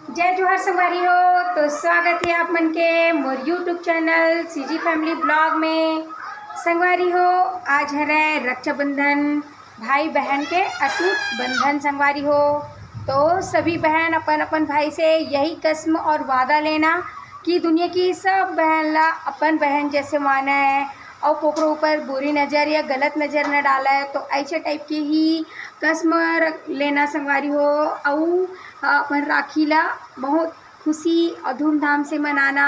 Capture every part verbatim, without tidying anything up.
जय जोहार संगवारी हो। तो स्वागत हे आप मन के मोर YouTube channel CG family blog में। संगवारी हो, आज हरे रक्षाबंधन, भाई बहन के अटूट बंधन संगवारी हो। तो सभी बहन अपन अपन भाई से यही कसम और वादा लेना कि दुनिया की सब बहन ला अपन बहन जैसे माने, और कोकरो ऊपर बुरी नज़र या गलत नज़र न डाले। तो ऐसे टाइप की ही कसम रख लेना संगवारी हो, अउ अपन राखी ला बहुत खुशी और धूमधाम से मनाना।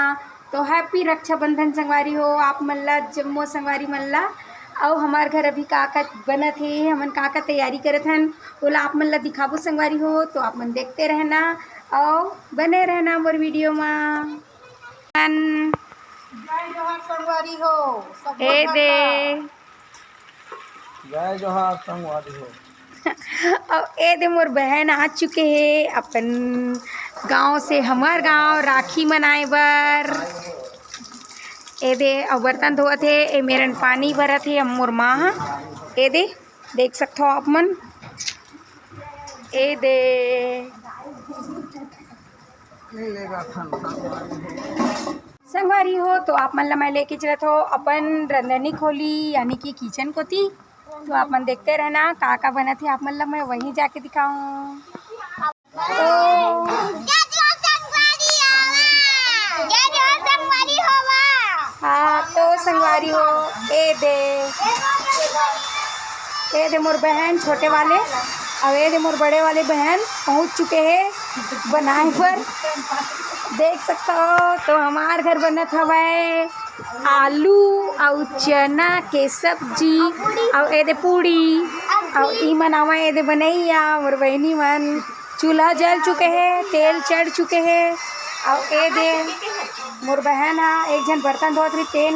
तो हैप्पी रक्षाबंधन संगवारी हो आप मन ला, जम्मो संगवारी मन ला। अउ हमार घर अभी का का बनत हे, हमन का का तैयारी करत हन, ओला आप मन ला दिखाबो संगवारी हो। तो आप मन देखते रहना अउ बने रहना मोर वीडियो मा। जय जोहार संगवारी हो, सब ए दे। जय जोहार संगवारी हो। अब ए दे मोर बहन आ चुके हे अपन गांव से, हमार गांव राखी मनाए बर। ए दे, अउ बर्तन धोवत हे, ए मेरन पानी भरत हे, अब मोर माँ ह। ए दे, देख सकथो आप मन, ए दे। संगवारी हो, तो आप मन ला मैं लेके चलत हो अपन रंधनी खोली, यानी कि किचन कोती। तो आप मन देखते रहना, का का बनत हे, आप मन ला मैं वहीं जाके दिखाऊं। तो हाँ, तो संगवारी हो, ए दे, ए दे मोर बहन छोटे वाले, अउ ए दे मोर बड़े वाले बहन पहुंच चुके हे बनाए बर। देख सकता हो, तो हमार घर बनत हवय आलू अउ चना के सब्जी, अउ ए दे पूड़ी, अउ ई मन आवय ए दे बनैया, मोर बहिनी मन। चूल्हा जल चुके हे, तेल चढ़ चुके हे, अउ ए दे मोर बहन ह एक झन बर्तन धोत रही तेन,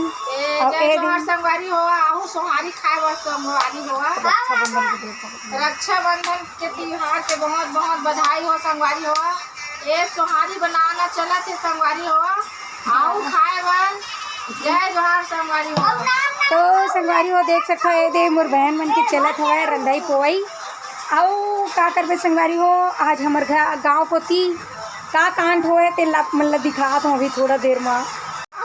अउ ए दे संगवारी हो, आहू सोहारी खाए बर संगवारी हो। रक्षाबंधन के तिहार के बहुत बहुत बधाई हो संगवारी हो। ए सोहारी बनाना चलत हे संगवारी हो, आऊ खाए बर। जय जोहार संगवारी हो। तो संगवारी हो, देख सकथो, ए दे मोर बहन मन के चलत हवय रंधई पोवई। अउ का करबे संगवारी हो, आज हमर घ-, गांव कोती का कांड होए, तेन ला आप मन ला दिखात हूँ अभी थोड़ा देर मा।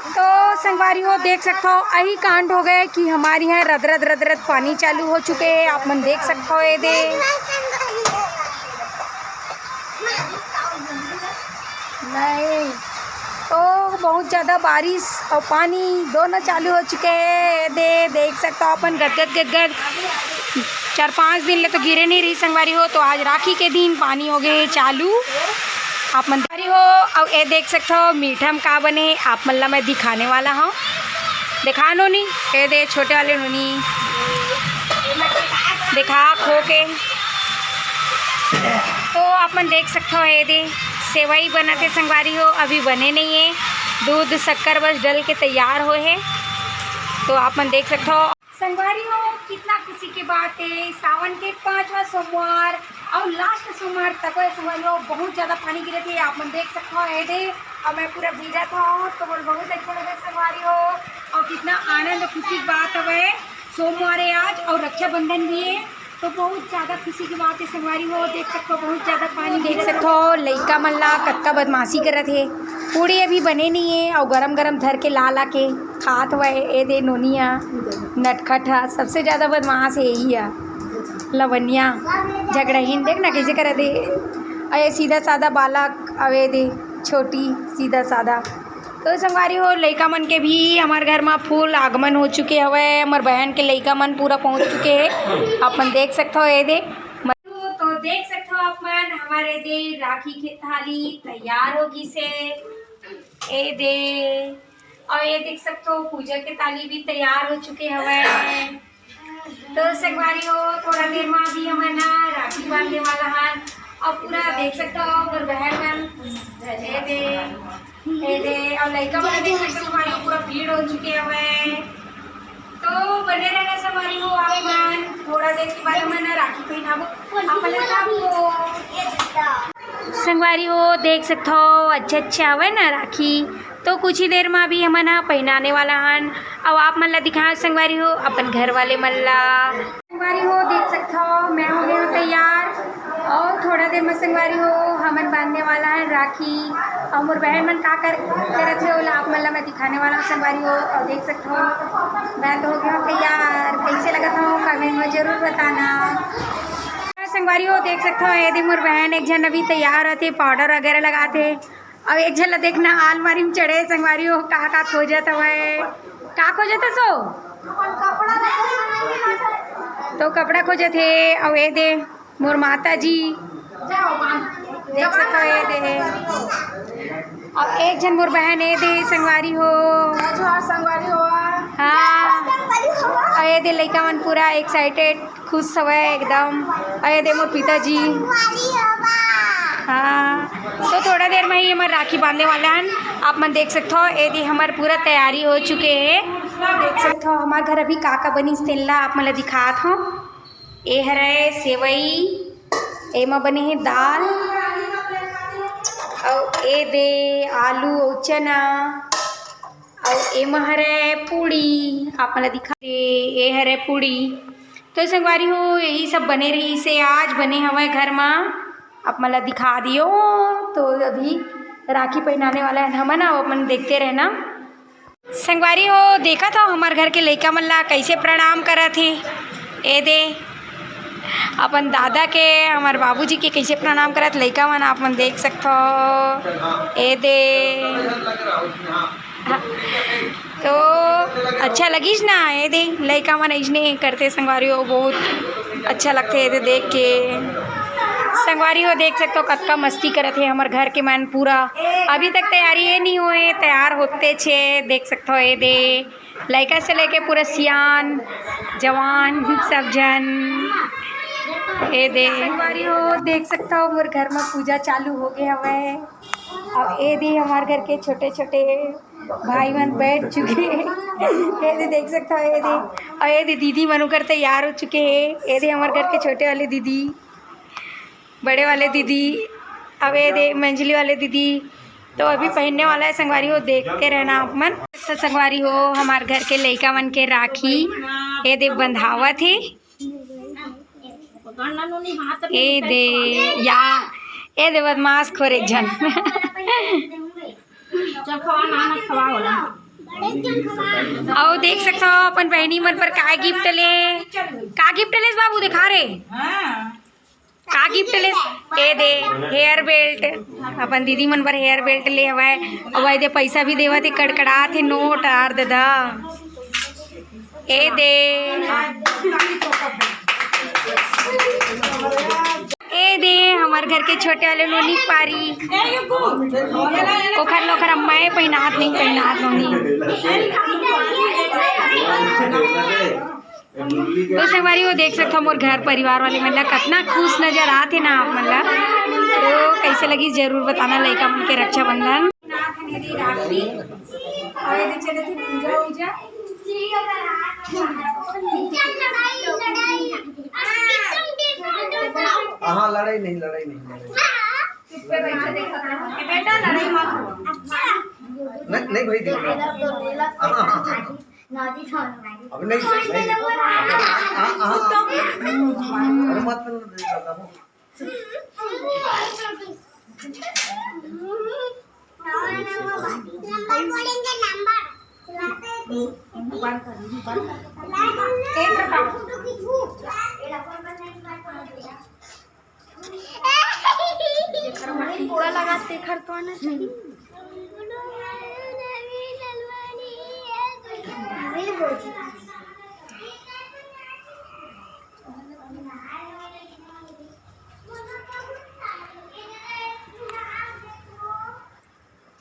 तो संगवारी हो, देख सकथो, अही कांड हो गए कि हमारे यहाँ रदरद रदरद पानी चालू हो चुके हैं। आप मन देख सकथो, ए दे। नहीं, तो बहुत ज़्यादा बारिश और पानी दोनों चालू हो चुके हैं। ए दे, देख सकथो अपन गदगद गदगद, चार पाँच दिन ले तो गिरे नहीं रही संगवारी हो, तो आज राखी के दिन पानी हो गए चालू। आप मन संगवारी हो, अउ ए देख सकथो मीठा में का बने, आप मन ला मैं दिखाने वाला हूँ। देखा नोनी, ए दे छोटे वाले नोनी, देखा खो के। तो आप मन देख सकथो, ए दे सेवई बनत हे संगवारी हो, अभी बने नहीं है, दूध शक्कर बस डल के तैयार होए हे। तो आप मन देख सकथो संगवारी हो, कितना खुशी के बात है, सावन के पांचवा सोमवार और लास्ट सोमवार तक है संगवारी हो, बहुत ज्यादा पानी गिरे थे, आप मन देख सकते हो, ए दे, और मैं पूरा भीजा था, तो बोल बहुत अच्छा लगा संगवारी हो, और कितना आनंद और खुशी की बात है, सोमवार है आज और रक्षाबंधन भी है, तो बहुत ज्यादा खुशी की बात है संगवारी हो, देख सकते हो बहुत ज्यादा पानी देख गिरे सकते हो, लइका मन ला कतका बदमाशी करत हे, पूड़ी अभी बने नहीं है और गरम गरम धर के ला ला के खात हुए, ए दे नोनिया नटखट हा, सबसे ज्यादा बदमाश यही है। लवनिया झगड़हीन, देख ना कैसे करत हे। अउ ए सीधा साधा बालक, अउ ए दे छोटी सीधा साधा। तो संगवारी हो, लइका मन के भी हमार घर मा फुल आगमन हो चुके हवय। हमार बहन के लइका मन पूरा पहुंच चुके हैं, अपन देख सकते हो। ए दे, तो देख सकते हो आप मन, हमारे दे राखी के थाली तैयार हो गई से। ए दे, और ये देख सकते हो पूजा के थाली भी तैयार हो चुके हवय। तो संगवारी हो, थोड़ा देर में अभी हमन ना राखी बांधने वाला हन, और पूरा देख सकते हो मोर बहन मन, ए दे, ए दे, और लइका मन देख सकते हो, संगवारी हो, पूरा भीड़ हो चुके हवय। तो बने रहना संगवारी हो आप मन, थोड़ा देर के बाद हमन ना राखी पहनाबो, आप मन ला दिखाबो। संगवारी हो, देख सकथो, अच्छा अच्छा हवय ना राखी। तो कुछ ही देर मा अभी हमन ह पहिनाने वाला हन। अउ आप मन ला दिखाओ संगवारी हो, अपन घर वाले मन ला। संगवारी हो, देख सकथो, मैं हो गया हूँ तैयार। और थोड़ा देर मा संगवारी हो, हमन बांधने वाला है राखी। अउ मोर बहन मन का कर, करत हे, ओला आप मन ला मैं दिखाने वाला हूँ संगवारी हो। अउ देख सकत हो, मैं तो हो गया हूँ तैयार। कैसे लगत हो, कमेंट में जरूर बताना। संगवारी हो, देख सकत हो, ये दे मोर बहन एक झन अभी तैयार होत हे, पाउडर वगैरह लगात हे। अउ एक झन ला देखना, आलमारी में चढ़े संगवारी हो, का का खोजत हवय, का खोजत हस ओ? तो कपड़ा खोजत हे। अउ ये दे मोर माता जी, देख सकत हो, ये दे। अउ एक झन मोर बहन, ये दे संगवारी हो। जोहार संगवारी हो। हाँ। अउ ये दे लइका मन पूरा एक्साइटेड, खुश हवय एकदम। अउ ये दे मोर पिताजी। हाँ, तो थोड़ा देर में ही हमर राखी बांधने वाला हन। आप मन देख सकत हो, ये दे हमर पूरा तैयारी हो चुके हे। देख सकत हो, हमर घर अभी का का बनिस, तेन ला आप मन ला दिखात हव। ए हरय सेवई, एमा बने हे दाल, अउ ए दे आलू अउ चना, अउ एमा हरय पूड़ी, आप मन ला दिखा दे, ए हरय पूड़ी। तो संगवारी हो, यही सब बने रहिस हे, आज बने हवय घर मा, आप मन ला दिखा दियो। तो अभी राखी पहनाने वाला है हमन, आप मन देखते रहना। संगवारी हो, देखत हो हमर घर के लइका मन ला कइसे प्रणाम करत हे। ए दे अपन दादा के, हमर बाबूजी के कइसे प्रणाम करत लइका मन, आप मन देख सकत हो। ए दे, हाँ। तो अच्छा लगिस ना, ए दे लइका मन अइसने करथे संगवारी हो, बहुत अच्छा लगथे ए दे देख के। संगवारी हो, देख सकत हो कतका मस्ती करत हे हमर घर के मन पूरा। अभी तक तैयारी ये नहीं होए, तैयार होते छे। देख सकत हो, ए दे लइका से लेके पूरा सियान, जवान, सब झन। ए दे संगवारी हो, देख सकत हो मोर घर में पूजा चालू हो गए हवय। अब ए दे हमार घर के छोटे-छोटे भाई मन बैठ चुके हे। ए दे देख सकत हो, ए दे, अउ ए दे दीदी मन उकर तैयार हो चुके हे। ए दे हमार घर के छोटे वाले दीदी, बड़े वाले दीदी, अब ए दे मंझली वाले दीदी। तो अभी पहनने वाला है संगवारी हो, देखते रहना आप मन। तो संगवारी हो, हमार घर के लइका मन के राखी ए दे बंधावत हे। ए दे या, ए दे बदमाश खोर एक झन। अउ देख सकत हो अपन बहिनी मन बर का गिफ्ट ले, का गिफ्ट लेस बाबू, दिखा रे। का गिफ्ट लेस? ए दे हेयर बेल्ट, अपन दीदी मन बर हेयर बेल्ट ले हवय। अउ ए दे पैसा भी देवत हे, कड़कड़ात हे नोट आर ददा। ए दे, ए दे हमर घर के छोटे वाले नोनी पारी, ओखर लोखर अम्मा ए पहिनात नहीं, पहिनात नोनी। तो संगवारी हो, देख सकत हो मोर घर परिवार वाले मन ला कतना खुश नजर आत हे ना आप मन ला। तो कइसे लगिस जरूर बताना लइका मन के रक्षाबंधन। हाँ, लड़ाई नहीं, लड़ाई नहीं, लड़ाई। नहीं, नहीं भाई, देखो। हाँ, हाँ, हाँ। अब नहीं, नहीं। हाँ, हाँ, हाँ। अरे मत, मत, मत। जेकर मन पूरा लगा, तेखर तो आना चाहिए।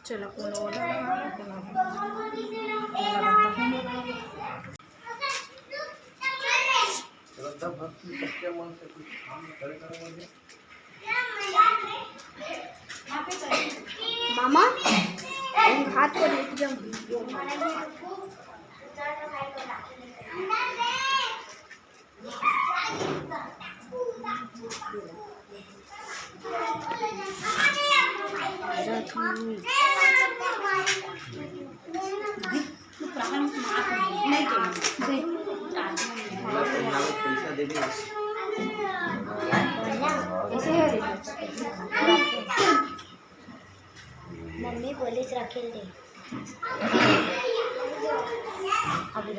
चलो, कोनो वाला, कोनो वाला। श्रद्धा भक्ति सच्चे मन से कुछ काम करे, करे बोलिए। मामा, हाथ को देख जम। मम्मी बोलिस रखेल दे। अभी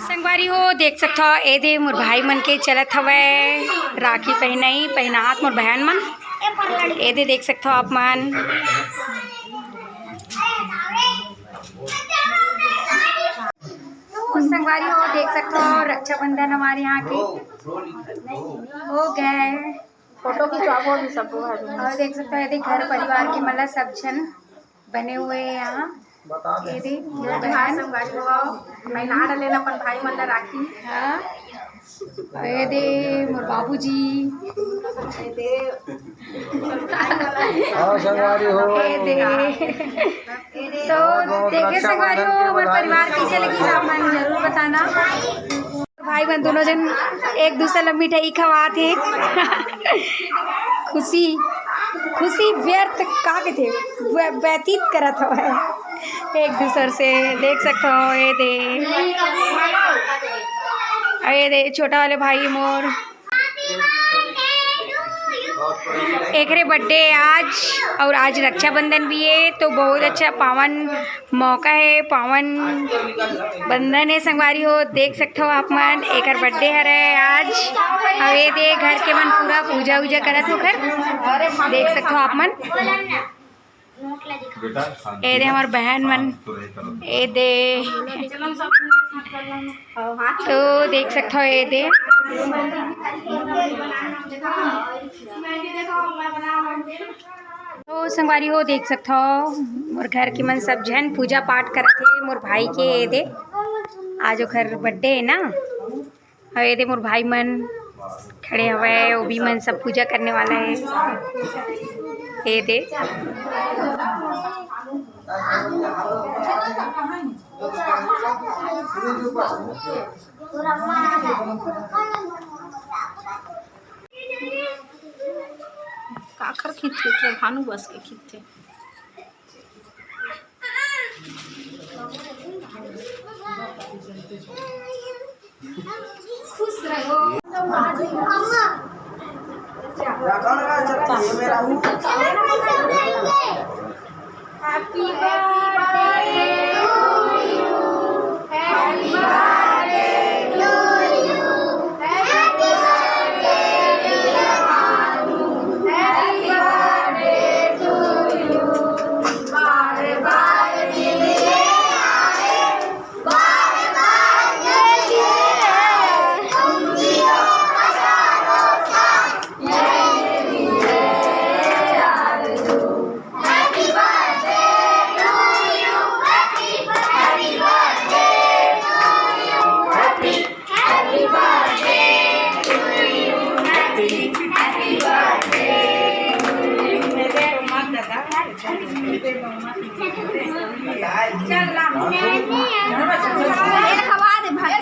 संगवारी हो, देख सकथव, ए दे मोर भाई मन के चलत हवय राखी पहनई, पहनात मोर बहन मन। ए दे देख सकथव आप मन। संगवारी हो, देख सकथव, रक्षाबंधन हमारे यहाँ के हो गए। फोटो खिंचवाबो अभी सबो घर में। और देख सकथव, ये देख घर परिवार के मतलब सब झन बने हुए हैं यहाँ। बता दे। ये दे, मोर जोहार बहन। संगवारी हो, मैं लाड लेन अपन भाई मन ला राखी। हाँ। और ये दे, मोर बाबूजी। ये दे। हाँ, संगवारी हो। ये दे। तो बहुत बहुत देखे रक्षाबंधन संगवारी हो, के हमारे बधाई। परिवार कैसे लगी, आप मन जरूर बताना। भाई बहन दोनों जन एक दूसर ला मिठाई खवात हे। खुशी, खुशी व्यर्थ का कथे, व्य-, व्यतीत करत हवय एक दूसर से। देख सकत हो, ये दे, ये दे छोटा वाले भाई मोर। एकरे बर्थडे आज, और आज रक्षाबंधन भी है, तो बहुत अच्छा पावन मौका है, पावन बंधन है संगवारी हो। देख सकथो आप मन, एकर बर्थडे हरे आज। अब ये दे घर के मन पूरा पूजा उजा करत हो घर, देख सकथो आप मन। ए दे हमर बहन मन, ए दे। तो देख सकथो, ए दे। तो संगवारी हो, देख सकथो, मोर घर के मन सब झन पूजा पाठ करत हे मोर भाई के। ए दे, आज ओकर बर्थडे है ना। अउ ये दे मोर भाई मन खड़े हवय, वो भी मन सब पूजा करने वाला है। ये दे। काखर खींचथे, भानु बस के खींचथे। खुश रहो।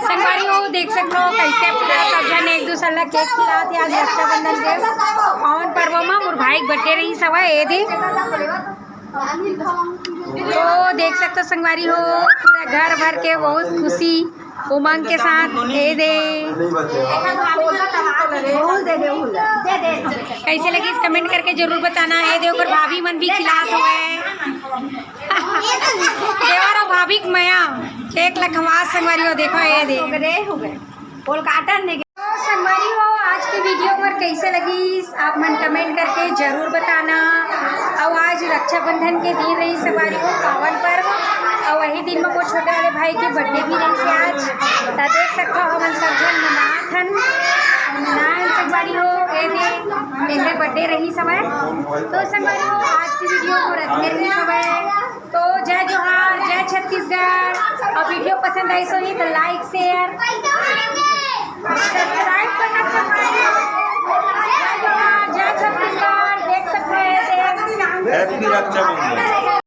संगवारी हो, देख सकथो, कैसे पूरा सब झन एक दूसर ला केक खिलात हे। आज रक्षाबंधन के पावन पर्व मा मोर भाई के बर्थडे रहिस हवय। ए दे, तो देख सकथो संगवारी हो, पूरा घर भर के बहुत खुशी उमंग के साथ। ए दे, कैसे लगिस, कमेंट करके जरूर बताना। ए दे, ओकर भाभी मन भी खिलात हवय। देवर अउ भाभी के मया, केक ला खवात संगवारी हो, देखो, ए दे। तो संगवारी हो, आज के वीडियो मोर कैसे लगिस, आप मन कमेंट करके जरूर बताना। अउ आज रक्षाबंधन के दिन रहिस संगवारी हो, पावन पर्व, अउ वही दिन में मोर छोटे वाले भाई के बर्थडे भी रहिस आज। त देख सकथो, हमन सब झन मनात हन। नान संगवारी हो, ए दे, एकर बर्थडे रहिस हवय। तो संगवारी हो, आज की वीडियो मोर अतके रहिस हवय। तो जय जोहार, जय छत्तीसगढ़। अउ वीडियो पसंद आइस होही तो लाइक, शेयर, सब्सक्राइब करना मत भूलना। जय जोहार, जय छत्तीसगढ़। देख सकते हैं, देख। Happy रक्षाबंधन।